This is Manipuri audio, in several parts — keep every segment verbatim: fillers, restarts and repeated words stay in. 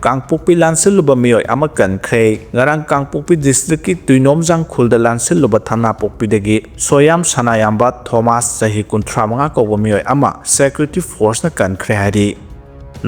ꯀꯥꯡꯄꯣꯛꯄꯤ ꯂꯥꯟꯁꯤꯜꯂꯨꯕ ꯃꯤꯑꯣꯏ ꯑꯃ ꯀꯟꯈ꯭ꯔꯦ꯫ ꯉꯔꯥꯡ ꯀꯥꯡꯄꯣꯛꯄꯤ district ꯀꯤ ꯇꯨꯏꯅꯣꯝꯖꯥꯡ ꯈꯨꯜꯗ ꯂꯥꯟꯁꯤꯜꯂꯨꯕ ꯊꯝꯅꯥꯄꯣꯛꯄꯤꯗꯒꯤ ꯁꯣꯌꯥꯝ ꯁꯅꯥꯌꯥꯝꯕ ꯊꯣꯃꯥꯁ, ꯆꯍꯤ ꯀꯨꯟꯊ꯭ꯔꯥ ꯃꯉꯥ ꯀꯧꯕ ꯃꯤꯑꯣꯏ ꯑꯃ security force ꯅ ꯀꯟꯈ꯭ꯔꯦ ꯍꯥꯏꯔꯤ꯫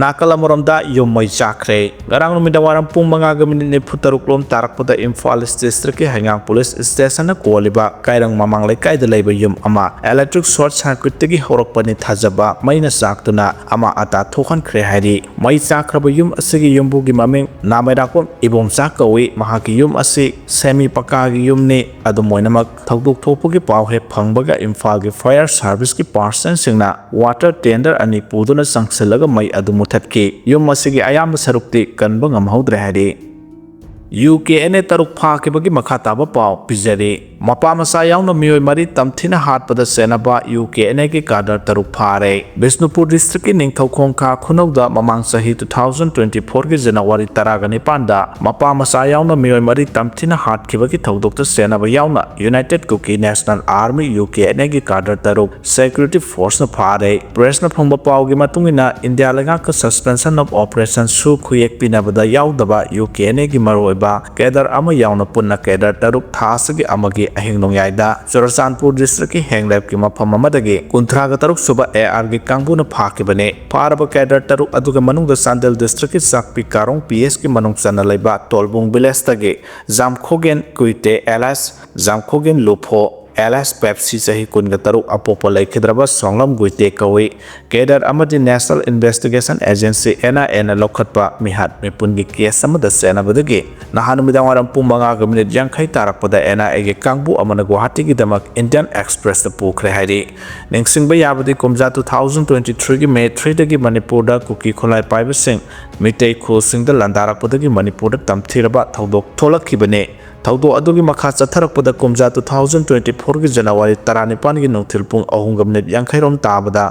ꯅꯥꯀꯜ ꯑꯃꯔꯣꯝꯗ ꯌꯨꯝ ꯃꯩ ꯆꯥꯛꯈ꯭ꯔꯦ꯫ ꯉꯔꯥꯡ ꯅꯨꯃꯤꯗꯥꯡ ꯋꯥꯏꯔꯝ ꯄꯨꯡ ꯃꯉꯥꯒ minute ꯅꯤꯐꯨ ꯇꯔꯨꯛ ꯂꯣꯝ ꯇꯥꯔꯛꯄꯗ ꯏꯝꯐꯥꯜ East district ꯀꯤ ꯍꯩꯉꯥꯡ police station ꯅ ꯀꯣꯜꯂꯤꯕ ꯀꯥꯏꯔꯪ ꯃꯃꯥꯡ ꯂꯩꯀꯥꯏꯗ ꯂꯩꯕ ꯌꯨꯝ ꯑꯃ electric short circuit ꯇꯒꯤ ꯍꯧꯔꯛꯄꯅꯤ ꯊꯥꯖꯕ ꯃꯩꯅ ꯆꯥꯛꯇꯨꯅ ꯑꯃꯥ ꯑꯇꯥ ꯊꯣꯛꯍꯟꯈ꯭ꯔꯦ ꯍꯥꯏꯔꯤ꯫ ꯃꯩ ꯆꯥꯛꯈ꯭ꯔꯕ ꯌꯨꯝ ꯑꯁꯤꯒꯤ ꯌꯨꯝꯕꯨꯒꯤ ꯃꯃꯤꯡ ꯅꯥꯃꯩꯔꯥꯛꯄꯝ ꯏꯕꯣꯝꯆꯥ ꯀꯧꯏ꯫ ꯃꯍꯥꯛꯀꯤ ꯌꯨꯝ ꯑꯁꯤ semi ꯄꯀꯥꯒꯤ ꯌꯨꯝꯅꯤ꯫ ꯑꯗꯨꯝ ꯑꯣꯏꯅꯃꯛ, ꯊꯧꯗꯣꯛ ꯊꯣꯛꯄꯒꯤ ꯄꯥꯎ ꯍꯦꯛ ꯐꯪꯕꯒ ꯏꯝꯐꯥꯜꯒꯤ fire service ꯀꯤ personnel ꯁꯤꯡꯅ water tender ꯑꯅꯤ ꯄꯨꯗꯨꯅ ꯆꯪꯁꯤꯜꯂꯒ ꯃꯩ ꯑꯗꯨ ꯃꯨꯊꯠꯈꯤ꯫ ꯌꯨꯝ ꯑꯁꯤꯒꯤ ꯑꯌꯥꯝꯕ ꯁꯔꯨꯛꯇꯤ ꯀꯟꯕ ꯉꯝꯍꯧꯗ꯭ꯔꯦ ꯍꯥꯏꯔꯤ꯫ ꯌꯨ ꯀꯦ ꯑꯦꯟ ꯑꯦ ꯇꯔꯨꯛ ꯐꯥꯈꯤꯕꯒꯤ ꯃꯈꯥ ꯇꯥꯕ ꯄꯥꯎ ꯄꯤꯖꯔꯤ꯫ ꯃꯄꯥ ꯃꯆꯥ ꯌꯥꯎꯅ ꯃꯤꯑꯣꯏ ꯃꯔꯤ ꯇꯝꯊꯤꯅ ꯍꯥꯠꯄꯗ ꯆꯦꯟꯅꯕ ꯌꯨ ꯀꯦ ꯑꯦꯟ ꯑꯦ ꯒꯤ cadre ꯇꯔꯨꯛ ꯐꯥꯔꯦ꯫ ꯕꯤꯁꯅꯨꯄꯨꯔ district ꯀꯤ ꯅꯤꯡꯊꯧꯈꯣꯡ ꯈꯥ ꯈꯨꯅꯧꯗ ꯃꯃꯥꯡ ꯆꯍꯤ two thousand twenty four ꯒꯤ January ꯇꯔꯥꯒ ꯅꯤꯄꯥꯟꯗ ꯃꯄꯥ ꯃꯆꯥ ꯌꯥꯎꯅ ꯃꯤꯑꯣꯏ ꯃꯔꯤ ꯇꯝꯊꯤꯅ ꯍꯥꯠꯈꯤꯕꯒꯤ ꯊꯧꯗꯣꯛꯇ ꯆꯦꯟꯅꯕ ꯌꯥꯎꯅ United Kuki National Army, U K N A ꯒꯤ cadre ꯇꯔꯨꯛ security force ꯅ ꯐꯥꯔꯦ꯫ Press ꯅ ꯐꯪꯕ ꯄꯥꯎꯒꯤ ꯃꯇꯨꯡ ꯏꯟꯅ, ꯏꯟꯗꯤꯌꯥ ꯂꯩꯉꯥꯛꯀ suspension of operation ꯁꯨ ꯈꯨꯌꯦꯛ ꯄꯤꯅꯕꯗ ꯌꯥꯎꯗꯕ ꯌꯨ ꯀꯦ ꯑꯦꯟ ꯑꯦ ꯒꯤ ꯃꯔꯨꯑꯣꯏꯕ cadre ꯑꯃ ꯌꯥꯎꯅ ꯄꯨꯟꯅ cadre ꯇꯔꯨꯛ ꯊꯥ ꯑꯁꯤꯒꯤ ꯑꯃꯒꯤ ꯑꯍꯤꯡ ꯅꯣꯡꯌꯥꯏꯗ ꯆꯨꯔꯆꯥꯟꯄꯨꯔ district ꯀꯤ ꯍꯦꯡꯂꯦꯞꯀꯤ ꯃꯐꯝ ꯑꯃꯗꯒꯤ ꯀꯨꯟꯊ꯭ꯔꯥꯒ ꯇꯔꯨꯛ ꯁꯨꯕ ꯑꯦ ꯑꯥꯔ ꯒꯤ ꯀꯥꯡꯕꯨꯅ ꯐꯥꯈꯤꯕꯅꯤ꯫ ꯐꯥꯔꯕ cadre ꯇꯔꯨꯛ ꯑꯗꯨꯒꯤ ꯃꯅꯨꯡꯗ ꯆꯥꯟꯗꯦꯜ district ꯀꯤ ꯆꯥꯛꯄꯤ ꯀꯥꯔꯣꯡ ꯄꯤ ꯑꯦꯁ ꯀꯤ ꯃꯅꯨꯡ ꯆꯟꯅ ꯂꯩꯕ ꯇꯣꯜꯕꯨꯡ village ꯇꯒꯤ ꯖꯥꯝꯈꯣꯒꯦꯟ ꯀꯨꯏꯇꯦ alias ꯖꯥꯝꯈꯣꯒꯦꯟ ꯂꯨꯐꯣ alias ꯄꯦꯞꯁꯤ, ꯆꯍꯤ ꯀꯨꯟꯒ ꯇꯔꯨꯛ, ꯑꯄꯣꯛꯄ ꯂꯩꯈꯤꯗ꯭ꯔꯕ ꯁꯣꯡꯂꯝ ꯒꯨꯏꯇꯦ ꯀꯧꯏ꯫ Cadre ꯑꯃꯗꯤ National Investigation Agency, N I A ꯅ ꯂꯧꯈꯠꯄ ꯃꯤꯍꯥꯠ ꯃꯤꯄꯨꯟꯒꯤ case ꯑꯃꯗ ꯆꯦꯟꯅꯕꯗꯒꯤ ꯅꯍꯥꯟ ꯅꯨꯃꯤꯗꯥꯡ ꯋꯥꯏꯔꯝ ꯄꯨꯡ ꯃꯉꯥꯒ minute ꯌꯥꯡꯈꯩ ꯇꯥꯔꯛꯄꯗ ꯑꯦꯟ ꯑꯥꯏ ꯑꯦ ꯒꯤ ꯀꯥꯡꯕꯨ ꯑꯃꯅ ꯒꯨꯋꯥꯍꯥꯇꯤꯒꯤꯗꯃꯛ Indian Express ꯇ ꯄꯨꯈ꯭ꯔꯦ ꯍꯥꯏꯔꯤ꯫ ꯅꯤꯡꯁꯤꯡꯕ ꯌꯥꯕꯗꯤ, ꯀꯨꯝꯖꯥ two thousand twenty three ꯒꯤ May three ꯗꯒꯤ ꯃꯅꯤꯄꯨꯔꯗ ꯀꯨꯀꯤ ꯈꯨꯠꯂꯥꯏ ꯄꯥꯏꯕꯁꯤꯡ ꯃꯤꯇꯩ ꯈꯨꯜꯁꯤꯡꯗ ꯂꯥꯟꯗꯥꯔꯛꯄꯗꯒꯤ ꯃꯅꯤꯄꯨꯔꯗ ꯇꯝꯊꯤꯔꯕ ꯊꯧꯗꯣꯛ ꯊꯣꯛꯂꯛꯈꯤꯕꯅꯤ꯫ ꯊꯧꯗꯣꯛ ꯑꯗꯨꯒꯤ ꯃꯈꯥ ꯆꯠꯊꯔꯛꯄꯗ ꯀꯨꯝꯖꯥ two thousand twenty fourꯒꯤ January ꯇꯔꯥꯅꯤꯄꯥꯟꯒꯤ ꯅꯨꯡꯊꯤꯜ ꯄꯨꯡ ꯑꯍꯨꯝꯒ ꯃꯤꯅꯤꯠ ꯌꯥꯡꯈꯩ ꯔꯣꯝ ꯇꯥꯕꯗ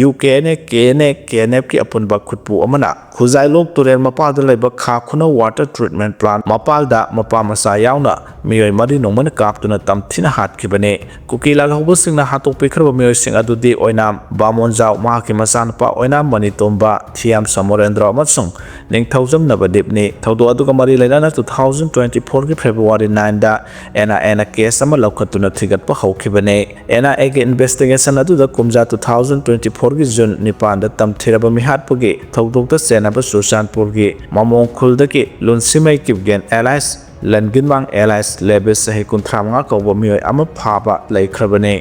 U K N A, K N A, K N ꯑꯦꯐꯀꯤ ꯑꯄꯨꯟꯕ ꯈꯨꯠꯄꯨ ꯑꯃꯅ ꯈꯨꯖꯥꯏꯂꯣꯛ ꯇꯨꯔꯦꯜ ꯃꯄꯥꯜꯗ ꯂꯩꯕ ꯈꯥ ꯈꯨꯅꯧ water treatment plant ꯃꯄꯥꯜꯗ ꯃꯄꯥ ꯃꯆꯥ ꯌꯥꯎꯅ ꯃꯤꯑꯣꯏ ꯃꯔꯤ ꯅꯣꯡꯃꯩꯅ ꯀꯥꯞꯇꯨꯅ ꯇꯝꯊꯤꯅ ꯍꯥꯠꯈꯤꯕꯅꯤ꯫ ꯀꯨꯀꯤ ꯂꯥꯜꯍꯧꯕꯁꯤꯡꯅ ꯍꯥꯠꯇꯣꯛꯄꯤꯈ꯭ꯔꯕ ꯃꯤꯑꯣꯏꯁꯤꯡ ꯑꯗꯨꯗꯤ ꯑꯣꯏꯅꯥꯝ ꯕꯥꯃꯣꯟꯖꯥꯎ, ꯃꯍꯥꯛꯀꯤ ꯃꯆꯥꯅꯨꯄꯥ ꯑꯣꯏꯅꯥꯝ ꯃꯅꯤꯇꯣꯝꯕ, ꯊꯤꯌꯥꯝ ꯁꯃꯣꯔꯦꯟꯗ꯭ꯔ ꯑꯃꯁꯨꯡ ꯅꯤꯡꯊꯧꯖꯝ ꯅꯕꯗꯤꯞꯅꯤ꯫ ꯊꯧꯗꯣꯛ ꯑꯗꯨꯒ ꯃꯔꯤ ꯂꯩꯅꯅ two thousand twenty fourꯒꯤ February nineꯗ N I Aꯅ case ꯑꯃ ꯂꯧꯈꯠꯇꯨꯅ ꯊꯤꯒꯠꯄ ꯍꯧꯈꯤꯕꯅꯤ꯫ N I Aꯒꯤ investigation ꯑꯗꯨꯗ ꯀꯨꯝꯖꯥ two thousand twenty fourꯒꯤ June ꯅꯤꯄꯥꯟꯗ ꯇꯝꯊꯤꯔꯕ ꯃꯤꯍꯥꯠꯄꯒꯤ ꯊꯧꯗꯣꯛꯇ ꯆꯦꯟꯅꯕ ꯆꯨꯔꯆꯥꯟꯄꯨꯔꯒꯤ ꯃꯃꯣꯡ ꯈꯨꯜꯗꯒꯤ ꯂꯨꯟꯁꯤꯃꯩ ꯀꯤꯞꯒꯦꯟ alias ꯂꯟꯒꯤꯟꯃꯥꯡ alias ꯂꯦꯕꯤꯁ ꯆꯍꯤ ꯀꯨꯟꯊ꯭ꯔꯥ ꯃꯉꯥ ꯀꯧꯕ ꯃꯤꯑꯣꯏ ꯑꯃ ꯐꯥꯕ ꯂꯩꯈ꯭ꯔꯕꯅꯤ꯫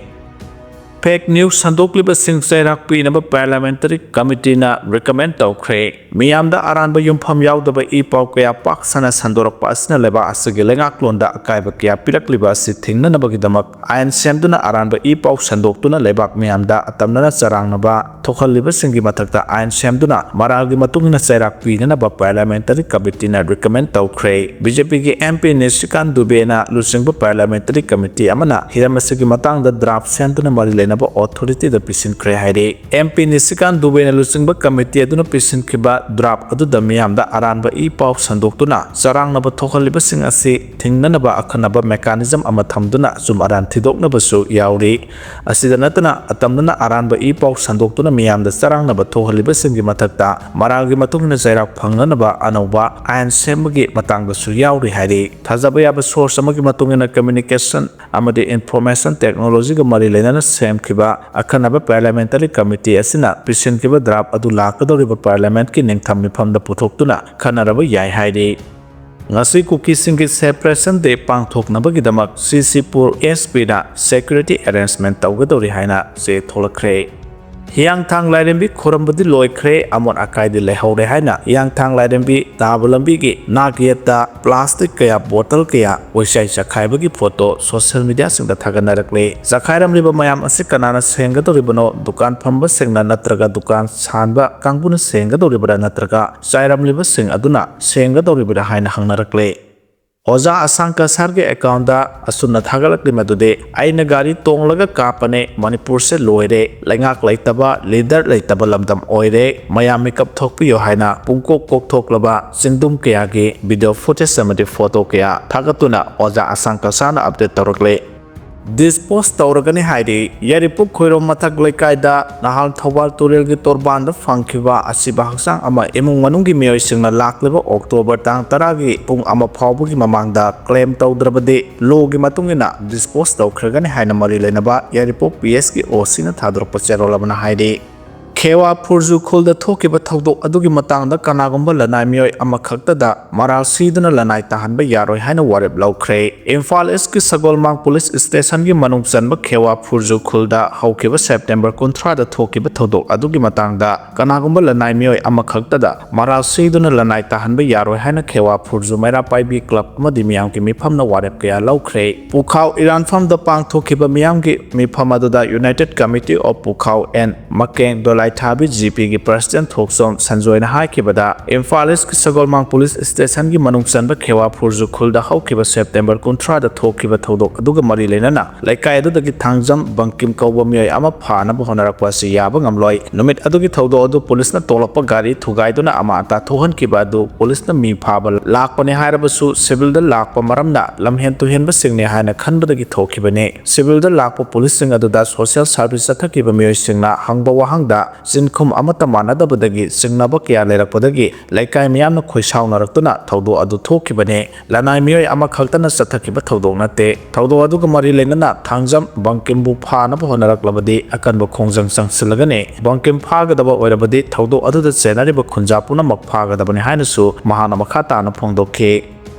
Fake news ꯁꯟꯗꯣꯛꯂꯤꯕꯁꯤꯡ ꯆꯩꯔꯥꯛ ꯄꯤꯅꯕ parliamentary committeeꯅ recommend ꯇꯧꯈ꯭ꯔꯦ꯫ ꯃꯤꯌꯥꯝꯗ ꯑꯔꯥꯟꯕ ꯌꯨꯝꯐꯝ ꯌꯥꯎꯗꯕ ꯏ ꯄꯥꯎ ꯀꯌꯥ ꯄꯥꯛ ꯁꯟꯅ ꯁꯟꯗꯣꯔꯛꯄ ꯑꯁꯤꯅ ꯂꯩꯕꯥꯛ ꯑꯁꯤꯒꯤ ꯂꯩꯉꯥꯛꯂꯣꯟꯗ ꯑꯀꯥꯏꯕ ꯀꯌꯥ ꯄꯤꯔꯛꯂꯤꯕ ꯑꯁꯤ ꯊꯤꯡꯅꯅꯕꯒꯤꯗꯃꯛ ꯑꯥꯏꯟ ꯁꯦꯝꯗꯨꯅ ꯑꯔꯥꯟꯕ ꯏ ꯄꯥꯎ ꯁꯟꯗꯣꯛꯇꯨꯅ ꯂꯩꯕꯥꯛ ꯃꯤꯌꯥꯝꯗ ꯑꯇꯝꯅꯅ ꯆꯔꯥꯡꯅꯕ ꯊꯣꯛꯍꯜꯂꯤꯕꯁꯤꯡꯒꯤ ꯃꯊꯛꯇ ꯑꯥꯏꯟ ꯁꯦꯝꯗꯨꯅ ꯃꯔꯥꯜꯒꯤ ꯃꯇꯨꯡ ꯏꯟꯅ ꯆꯩꯔꯥꯛ ꯄꯤꯅꯅꯕ parliamentary committeeꯅ recommend ꯇꯧꯈ꯭ꯔꯦ꯫ BJPꯒꯤ MP ꯅꯤꯁꯤꯀꯥꯟ ꯗꯨꯕꯦꯅ ꯂꯨꯆꯤꯡꯕ parliamentary committee ꯑꯃꯅ ꯍꯤꯔꯝ ꯑꯁꯤꯒꯤ ꯃꯇꯥꯡꯗ draft ꯁꯦꯝꯗꯨꯅ ꯃꯔꯤ ꯂꯩꯅꯕ authorityꯗ ꯄꯤꯁꯤꯟꯈ꯭ꯔꯦ ꯍꯥꯏꯔꯤ꯫ MP ꯅꯤꯁꯤꯀꯥꯟ ꯗꯨꯕꯦꯅ ꯂꯨꯆꯤꯡꯕ committeeꯗꯨꯅ ꯄꯤꯁꯤꯟꯈꯤꯕ draft ꯑꯗꯨꯗ ꯃꯤꯌꯥꯝꯗ ꯑꯔꯥꯟꯕ ꯏ ꯄꯥꯎ ꯁꯟꯗꯣꯛꯇꯨꯅ ꯆꯔꯥꯡꯅꯕ ꯊꯣꯛꯍꯜꯂꯤꯕꯁꯤꯡ ꯑꯁꯤ ꯊꯤꯡꯅꯅꯕ ꯑꯈꯟꯅꯕ mechanism ꯑꯃ ꯊꯝꯗꯨꯅ ꯑꯆꯨꯝ ꯑꯔꯥꯟ ꯊꯤꯗꯣꯛꯅꯕꯁꯨ ꯌꯥꯎꯔꯤ꯫ ꯑꯁꯤꯗ ꯅꯠꯇꯅ, ꯑꯇꯝꯅꯅ ꯑꯔꯥꯟꯕ ꯏ ꯄꯥꯎ ꯁꯟꯗꯣꯛꯇꯨꯅ ꯃꯤꯌꯥꯝꯗ ꯆꯔꯥꯡꯅꯕ ꯊꯣꯛꯍꯜꯂꯤꯕꯁꯤꯡꯒꯤ ꯃꯊꯛꯇ ꯃꯔꯥꯜꯒꯤ ꯃꯇꯨꯡ ꯏꯟꯅ ꯆꯩꯔꯥꯛ ꯐꯪꯅꯅꯕ ꯑꯅꯧꯕ ꯑꯥꯏꯟ ꯁꯦꯝꯕꯒꯤ ꯃꯇꯥꯡꯗꯁꯨ ꯌꯥꯎꯔꯤ ꯍꯥꯏꯔꯤ꯫ ꯊꯥꯖꯕ ꯌꯥꯕ source ꯑꯃꯒꯤ ꯃꯇꯨꯡ ꯏꯟꯅ, communication ꯑꯃꯗꯤ information technologyꯒ ꯃꯔꯤ ꯂꯩꯅꯅ ꯁꯦꯝꯈꯤꯕ ꯑꯈꯟꯅꯕ parliamentary committee ꯑꯁꯤꯅ ꯄꯤꯁꯤꯟꯈꯤꯕ draft ꯑꯗꯨ ꯂꯥꯛꯀꯗꯧꯔꯤꯕ parliamentꯀꯤ ꯅꯤꯡꯊꯝ ꯃꯤꯐꯝꯗ ꯄꯨꯊꯣꯛꯇꯨꯅ ꯈꯟꯅꯔꯕ ꯌꯥꯏ ꯍꯥꯏꯔꯤ꯫ ꯉꯁꯤ ꯀꯨꯀꯤꯁꯤꯡꯒꯤ Separation Day ꯄꯥꯡꯊꯣꯛꯅꯕꯒꯤꯗꯃꯛ ꯁꯤꯁꯤꯄꯨꯔ SPꯅ security arrangement ꯇꯧꯒꯗꯧꯔꯤ ꯍꯥꯏꯅ ꯆꯦ ꯊꯣꯛꯂꯛꯈ꯭ꯔꯦ꯫ ꯍꯤꯌꯥꯡꯊꯥꯡ ꯂꯥꯏꯔꯦꯝꯕꯤ ꯈꯨꯔꯝꯕꯗꯤ ꯂꯣꯏꯈ꯭ꯔꯦ, ꯑꯃꯣꯠ ꯑꯀꯥꯏꯗꯤ ꯂꯩꯍꯧꯔꯦ ꯍꯥꯏꯅ ꯍꯤꯌꯥꯡꯊꯥꯡ ꯂꯥꯏꯔꯦꯝꯕꯤ ꯇꯥꯕ ꯂꯝꯕꯤꯒꯤ ꯅꯥꯛ ꯌꯦꯠꯇ plastic ꯀꯌꯥ, bottle ꯀꯌꯥ, ꯋꯥꯏꯆꯥꯏ ꯆꯈꯥꯏꯕꯒꯤ photo social mediaꯁꯤꯡꯗ ꯊꯥꯒꯠꯅꯔꯛꯂꯦ꯫ ꯆꯈꯥꯏꯔꯝꯂꯤꯕ ꯃꯌꯥꯝ ꯑꯁꯤ ꯀꯅꯥꯅ ꯁꯦꯡꯒꯗꯧꯔꯤꯕꯅꯣ? ꯗꯨꯀꯥꯟ ꯐꯝꯕꯁꯤꯡꯅ ꯅꯠꯇ꯭ꯔꯒ ꯗꯨꯀꯥꯟ ꯁꯥꯟꯕ ꯀꯥꯡꯕꯨꯅ ꯁꯦꯡꯒꯗꯧꯔꯤꯕ꯭ꯔꯥ ꯅꯠꯇ꯭ꯔꯒ ꯆꯥꯏꯔꯝꯂꯤꯕꯁꯤꯡ ꯑꯗꯨꯅ ꯁꯦꯡꯒꯗꯧꯔꯤꯕ꯭ꯔꯥ ꯍꯥꯏꯅ ꯍꯪꯅꯔꯛꯂꯦ꯫ ꯑꯣꯖꯥ ꯑꯁꯥꯡ ꯀꯁꯥꯔꯒꯤ ꯑꯦꯀꯥꯎꯟꯗ ꯑꯁꯨꯝꯅ ꯊꯥꯒꯠꯂꯛꯂꯤ ꯃꯗꯨꯗꯤ, "ꯑꯩꯅ ꯒꯥꯔꯤ ꯇꯣꯡꯂꯒ ꯀꯥꯞꯄꯅꯦ, ꯃꯅꯤꯄꯨꯔꯁꯦ ꯂꯣꯏꯔꯦ, ꯂꯩꯉꯥꯛ ꯂꯩꯇꯕ, ꯂꯤꯗꯔ ꯂꯩꯇꯕ ꯂꯝꯗꯝ ꯑꯣꯏꯔꯦ, ꯃꯌꯥꯝ ꯃꯤꯀꯞ ꯊꯣꯛꯄꯤꯌꯨ" ꯍꯥꯏꯅ ꯄꯨꯡꯀꯣꯛ ꯀꯣꯛꯊꯣꯛꯂꯕ ꯆꯤꯡꯗꯨꯝ ꯀꯌꯥꯒꯤ ꯚꯤꯗꯤꯑꯣ ꯐꯨꯇꯦꯖ ꯑꯃꯗꯤ ꯐꯣꯇꯣ ꯀꯌꯥ ꯊꯥꯒꯠꯇꯨꯅ ꯑꯣꯖꯥ ꯑꯁꯥꯡ ꯀꯁꯥꯔꯅ ꯑꯞꯗꯦꯠ ꯇꯧꯔꯛꯂꯤ꯫ ꯗꯤꯁꯄꯣꯁ ꯇꯧꯔꯒꯅꯤ ꯍꯥꯏꯔꯤ꯫ ꯌꯥꯏꯔꯤꯄꯣꯛ ꯈꯣꯏꯔꯣꯝ ꯃꯊꯛ ꯂꯩꯀꯥꯏꯗ ꯅꯍꯥꯟ ꯊꯧꯕꯥꯜ ꯇꯨꯔꯦꯜꯒꯤ ꯇꯣꯔꯕꯥꯟꯗ ꯐꯪꯈꯤꯕ ꯑꯁꯤꯕ ꯍꯛꯆꯥꯡ ꯑꯃ ꯏꯃꯨꯡ ꯃꯅꯨꯡꯒꯤ ꯃꯤꯑꯣꯏꯁꯤꯡꯅ ꯂꯥꯛꯂꯤꯕ ꯑꯣꯛꯇꯣꯕꯔ ꯇꯥꯡ ꯇꯔꯥꯒꯤ ꯄꯨꯡ ꯑꯃ ꯐꯥꯎꯕꯒꯤ ꯃꯃꯥꯡꯗ ꯀ꯭ꯂꯦꯝ ꯇꯧꯗ꯭ꯔꯕꯗꯤ ꯂꯣꯒꯤ ꯃꯇꯨꯡ ꯏꯟꯅ ꯗꯤꯁꯄꯣꯁ ꯇꯧꯈ꯭ꯔꯒꯅꯤ ꯍꯥꯏꯅ ꯃꯔꯤ ꯂꯩꯅꯕ ꯌꯥꯏꯔꯤꯄꯣꯛ ꯄꯤ ꯑꯦꯁꯀꯤ ꯑꯣ ꯁꯤꯅ ꯊꯥꯗꯣꯔꯛꯄ ꯆꯦꯔꯣꯜ ꯑꯃꯅ ꯍꯥꯏꯔꯤ꯫ ꯈꯦꯋꯥ ꯐꯨꯔꯖꯨ ꯈꯨꯜꯗ ꯊꯣꯛꯈꯤꯕ ꯊꯧꯗꯣꯛ ꯑꯗꯨꯒꯤ ꯃꯇꯥꯡꯗ ꯀꯅꯥꯒꯨꯝꯕ ꯂꯅꯥꯏ ꯃꯤꯑꯣꯏ ꯑꯃꯈꯛꯇꯗ ꯃꯔꯥꯜ ꯁꯤꯗꯨꯅ ꯂꯅꯥꯏ ꯇꯥꯍꯟꯕ ꯌꯥꯔꯣꯏ ꯍꯥꯏꯅ ꯋꯥꯔꯦꯞ ꯂꯧꯈ꯭ꯔꯦ꯫ ꯏꯝꯐꯥꯜ ꯏꯁꯀꯤ ꯁꯒꯣꯜꯃꯥꯡ ꯄꯨꯂꯤꯁ ꯁ꯭ꯇꯦꯁꯟꯒꯤ ꯃꯅꯨꯡ ꯆꯟꯕ ꯈꯦꯋꯥ ꯐꯨꯔꯖꯨ ꯈꯨꯜꯗ ꯍꯧꯈꯤꯕ ꯁꯦꯞꯇꯦꯝꯕꯔ ꯀꯨꯟꯊ꯭ꯔꯥꯗ ꯊꯣꯛꯈꯤꯕ ꯊꯧꯗꯣꯛ ꯑꯗꯨꯒꯤ ꯃꯇꯥꯡꯗ ꯀꯅꯥꯒꯨꯝꯕ ꯂꯅꯥꯏ ꯃꯤꯑꯣꯏ ꯑꯃꯈꯛꯇꯗ ꯃꯔꯥꯜ ꯁꯤꯗꯨꯅ ꯂꯅꯥꯏ ꯇꯥꯍꯟꯕ ꯌꯥꯔꯣꯏ ꯍꯥꯏꯅ ꯈꯦꯋꯥ ꯐꯨꯔꯖꯨ ꯃꯩꯔꯥ ꯄꯥꯏꯕꯤ ꯀ꯭ꯂꯕ ꯑꯃꯗꯤ ꯃꯤꯌꯥꯝꯒꯤ ꯃꯤꯐꯝꯅ ꯋꯥꯔꯦꯞ ꯀꯌꯥ ꯂꯧꯈ꯭ꯔꯦ꯫ ꯄꯨꯈꯥꯎ ꯏꯔꯥꯟꯐꯝꯗ ꯄꯥꯡꯊꯣꯛꯈꯤꯕ ꯃꯤꯌꯥꯝꯒꯤ ꯃꯤꯐꯝ ꯑꯗꯨꯗ United Committee of Pukhao and Makeng Dolaithabi G ꯄꯤꯒꯤ ꯄ꯭ꯔꯁꯤꯗꯦꯟꯠ ꯊꯣꯛꯆꯣꯝ ꯁꯟꯖꯣꯏꯅ ꯍꯥꯏꯈꯤꯕꯗ, ꯏꯝꯐꯥꯜ ꯏꯁꯀꯤ ꯁꯒꯣꯜꯃꯥꯡ ꯄꯨꯂꯤꯁ ꯁ꯭ꯇꯦꯁꯟꯒꯤ ꯃꯅꯨꯡ ꯆꯟꯕ ꯈꯦꯋꯥ ꯐꯨꯔꯖꯨ ꯈꯨꯜꯗ ꯍꯧꯈꯤꯕ ꯁꯦꯞꯇꯦꯝꯕꯔ ꯀꯨꯟꯊ꯭ꯔꯥꯗ ꯊꯣꯛꯈꯤꯕ ꯊꯧꯗꯣꯛ ꯑꯗꯨꯒ ꯃꯔꯤ ꯂꯩꯅꯅ ꯂꯩꯀꯥꯏ ꯑꯗꯨꯗꯒꯤ ꯊꯥꯡꯖꯝ ꯕꯪꯀꯤꯝ ꯀꯧꯕ ꯃꯤꯑꯣꯏ ꯑꯃ ꯐꯥꯅꯕ ꯍꯣꯠꯅꯔꯛꯄ ꯑꯁꯤ ꯌꯥꯕ ꯉꯝꯂꯣꯏ꯫ ꯅꯨꯃꯤꯠ ꯑꯗꯨꯒꯤ ꯊꯧꯗꯣꯛ ꯑꯗꯨ ꯄꯨꯂꯤꯁꯅ ꯇꯣꯛꯂꯛꯄ ꯒꯥꯔꯤ ꯊꯨꯒꯥꯏꯗꯨꯅ ꯑꯃꯥꯟ ꯑꯇꯥ ꯊꯣꯛꯍꯟꯈꯤꯕ ꯑꯗꯨ ꯄꯨꯂꯤꯁꯅ ꯃꯤ ꯐꯥꯕ ꯂꯥꯛꯄꯅꯤ ꯍꯥꯏꯔꯕꯁꯨ, ꯁꯤꯚꯤꯜꯗ ꯂꯥꯛꯄ ꯃꯔꯝꯅ ꯂꯝꯍꯦꯟ ꯇꯨꯍꯦꯟꯕꯁꯤꯡꯅꯤ ꯍꯥꯏꯅ ꯈꯟꯕꯗꯒꯤ ꯊꯣꯛꯈꯤꯕꯅꯤ꯫ ꯁꯤꯚꯤꯜꯗ ꯂꯥꯛꯄ ꯄꯨꯂꯤꯁꯁꯤꯡ ꯑꯗꯨꯗ ꯁꯣꯁꯤꯌꯦꯜ ꯁꯥꯔꯚꯤꯁ ꯆꯠꯊꯈꯤꯕ ꯃꯤꯑꯣꯏꯁꯤꯡꯅ ꯍꯪꯕ ꯋꯥꯍꯪꯗ ꯆꯤꯟꯈꯨꯝ ꯑꯃꯠꯇ ꯃꯥꯟꯅꯗꯕꯗꯒꯤ ꯆꯤꯡꯅꯕ ꯀꯌꯥ ꯂꯩꯔꯛꯄꯗꯒꯤ ꯂꯩꯀꯥꯏ ꯃꯤꯌꯥꯝꯅ ꯈꯣꯏꯁꯥꯎꯅꯔꯛꯇꯨꯅ ꯊꯧꯗꯣꯛ ꯑꯗꯨ ꯊꯣꯛꯈꯤꯕꯅꯤ꯫ ꯂꯅꯥꯏ ꯃꯤꯑꯣꯏ ꯑꯃꯈꯛꯇꯅ ꯆꯠꯊꯈꯤꯕ ꯊꯧꯗꯣꯛ ꯅꯠꯇꯦ꯫ ꯊꯧꯗꯣꯛ ꯑꯗꯨꯒ ꯃꯔꯤ ꯂꯩꯅꯅ ꯊꯥꯡꯖꯝ ꯕꯪꯀꯤꯝꯕꯨ ꯐꯥꯅꯕ ꯍꯣꯠꯅꯔꯛꯂꯕꯗꯤ ꯑꯀꯟꯕ ꯈꯣꯡꯖꯪ ꯆꯪꯁꯤꯜꯂꯒꯅꯤ꯫ ꯕꯪꯀꯤꯝ ꯐꯥꯒꯗꯕ ꯑꯣꯏꯔꯕꯗꯤ ꯊꯧꯗꯣꯛ ꯑꯗꯨꯗ ꯆꯦꯟꯅꯔꯤꯕ ꯈꯨꯟꯖꯥ ꯄꯨꯝꯅꯃꯛ ꯐꯥꯒꯗꯕꯅꯤ ꯍꯥꯏꯅꯁꯨ ꯃꯍꯥꯛꯅ ꯃꯈꯥ ꯇꯥꯅ ꯐꯣꯡꯗꯣꯛꯈꯤ꯫